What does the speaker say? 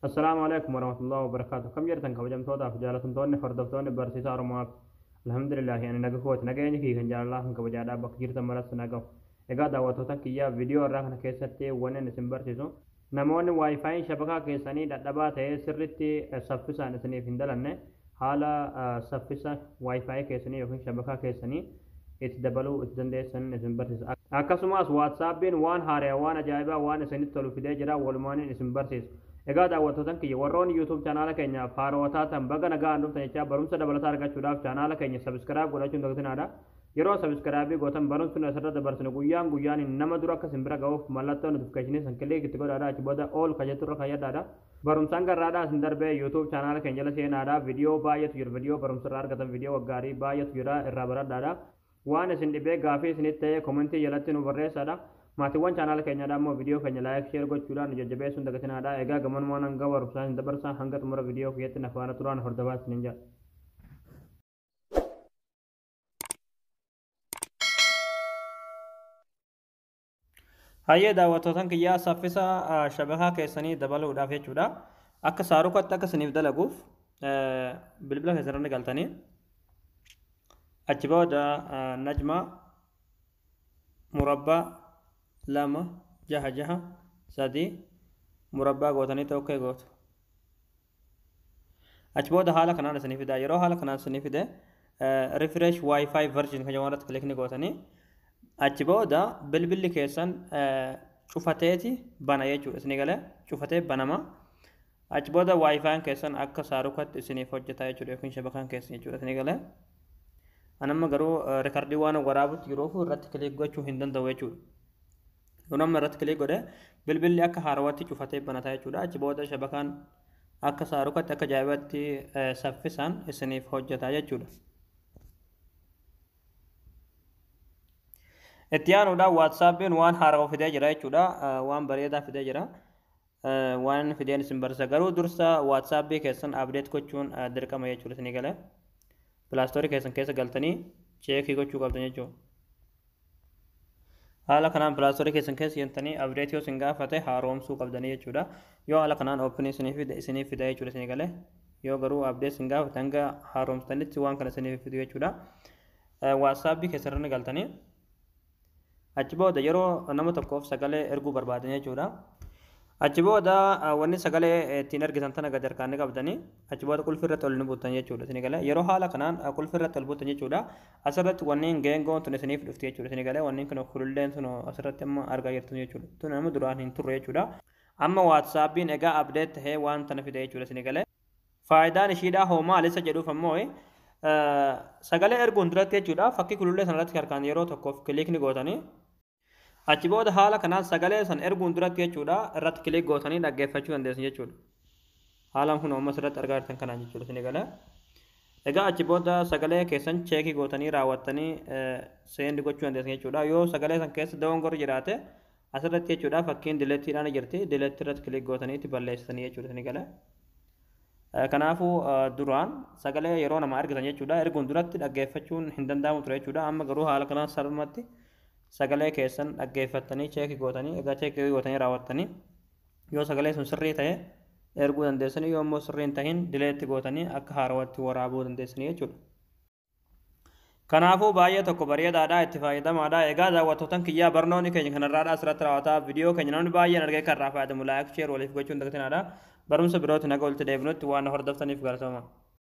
Assalaamu alaikum warahmatullahi wabarakaatu. Kam jirtan kabajamtootaaf jaalatamtoonni hordoftoonni barsiisaa Oromoo? Alhamdulillahi, ani naga kooti. Nageenya kiyya kan jaalalaa kan kabajaadhaa bakka jirtan maratti nagahu. Egaa daawwattoota kiyyaa, viidiyoo irraa kana keessatti wanni ani isin barsiisu, namoonni WiFiin shabakaa keessanii dhadhabaa ta'ee sirritti saffisaan isiniif hin dalanne, haala saffisa WiFi keessanii yookiin shabakaa keessanii itti dabaluu itti dandeessan isin barsiisa. Akkasumas WhatsAppiin waan haaraa, waan ajaa'ibaa, waan isinitti tolu fidee jira, walumaaniin isin barsiisa. Egaa daawwattootan kiyya, warroonni YouTube chaanaala keenyaaf haarawaa taatan, baga nagaan dhuftan jechaa, barumsa dabalataa argachuudhaaf chaanaala keenya subscribe godhachuun dagatinaa. Yeroo subscribe gootan barumsi nu asirra dabarsinu guyyaan guyyaan nama dura akka isin bira ga'uuf mallattoo notificationii san click itti godhaadha. Achi booda all ka jettu irra kayyadhaadha. Barumsaan garraadhaa isin darbee YouTube chaanaala keenya jala seenaadha. Viidiyoo baay'eetu jira. Viidiyoo barumsa irraa argatan, viidiyoo waggaarii baay'eetu jira, irraa baradhaadha. Waan isin dhibee gaafii isinitti ta'e commentii jalatti nu barreessaadha. Maatiiwwan chaanaala keenyaadha immoo viidiyoo keenya like, share gochuudhaan nu jajjabeessuun dagatinaadha. Egaa gamanumaan hanga barumsaa isin dabarsa, hanga xumura viidiyoo kiyyatti na faana turaan hordofaa isiniin jedha. Hayyee daawwattootan kiyyaa, saffisa shabakaa keessanii dabaluudhaaf jechuudha. Akka saarukatti akka isiniif dalaguuf bilbila keessan galtanii achi booda najma murabbaa 2 6 6 3 murabbaa gootanii tokko gootu. Achi booda haala kanaan isinii fida. Yeroo haala kanaan isinii fide, refresh WiFi version kan jedhamu irratti click ni gootanii, achi booda bilbilli keessan cufateeti bana jechuudha. Isinii galee, cufatee banama. Achi booda WiFiin keessan akka saarukatti isiniif hojjeta jechuudha, yookiin shabakaan keessan jechuudha. Isinii galee. Anamma garuu recordii waan waraabutti jiruuf irratti click gochuu hin danda'u jechuudha. Yoo amma irratti click godhe, bilbilli akka haarawatti cufatee banata jechuudha. Achi booda shabakaan akka saarukatti akka ajaa'ibatti saffisaan isiniif hojjeta jechuudha. Itti aanuudhaan WhatsAppiin waan haarawaa fidee jira jechuudha. Waan bareedaa fidee jira. Waan inni fideen isin barsiisa. Garuu dursa WhatsAppii keessan update gochuun dirqama jechuudha, isinii galee. Play Storeii keessan keessa galtanii checkii gochuu qabdan jechuudha. Haala kanaan Play Storeii keessan keessa seentanii update yoo isin gaafate haaromsuu qabdanii jechuudha. Yoo haala kanaan openii isiniif fida jechuudha, isinii galee. Yoo garuu update isin gaafate, hanga haaromsitanitti waan kana isiniif fidu jechuudha. WhatsAppii keessan irra galtanii achi booda yeroo nama tokkoof sagalee erguu barbaadan jechuudha. Achi booda wanni sagalee ittiin ergitan tana gadi harkaan ni qabdanii, achi booda qulfii irratti ol ni buutan jechuudha. Isinii galee, yeroo haala kanaan qulfii irratti ol buutan jechuudha. Asirratti wanni geengoon tun isiniif dhufti jechuudha. Isinii galee, wanni kun kululleen sun asirratti amma argaa jirtu jechuudha. Tun nama duraan hin turre jechuudha. Amma WhatsAppiin egaa update tahee waan tana fide jechuudha, isinii galee. Faayidaan ishiidhaa hoo maal isa jedhuuf ammoo, sagalee erguun duratti jechuudha, fakkii kulullee sanarratti harkaan yeroo tokkoof click ni gootanii, achi booda haala kanaan sagalee san erguun duratti jechuudha irratti click gootanii dhaggeeffachuu dandeessan jechuudha. Haalaan kun amma asirratti argaa jirtan kanaan jechuudha, isinii galee. Egaa achi booda sagalee keessan checkii gootanii raawwattanii send gochuu dandeessan jechuudha. Yoo sagalee san keessa dogongorri jiraate, asirratti jechuudha fakkiin deleteiidhaan jirti. Deleteii irratti click gootanii itti balleessitanii jechuudha, isinii galee. Kanaafuu duraan sagalee yeroo nama argitan jechuudha erguun duratti dhaggeeffachuun hin danda'amu ture jechuudha. Amma garuu haala kanaan salphumatti sagalee keessan dhaggeeffattanii checkii gootanii, egaa checkii gootanii raawwattanii, yoo sagalee sun sirrii ta'e erguu dandeessanii, yoo immoo sirrii hin tahin delete gootanii akka haarawatti waraabuu dandeessanii jechuudha. Kanaafuu baay'ee tokko bareedaadha, itti fayyadamaadha. Egaa daawwattootan kiyyaa, barnoonni keenya kanarraadha asirratti raawwataa. Viidiyoo keenya namni baay'een argee kan irraa fayyadamu like, share waliif gochuun dagatinaadha. Barumsa birootti naga walitti deebinutti waan hordoftaniif galatooma.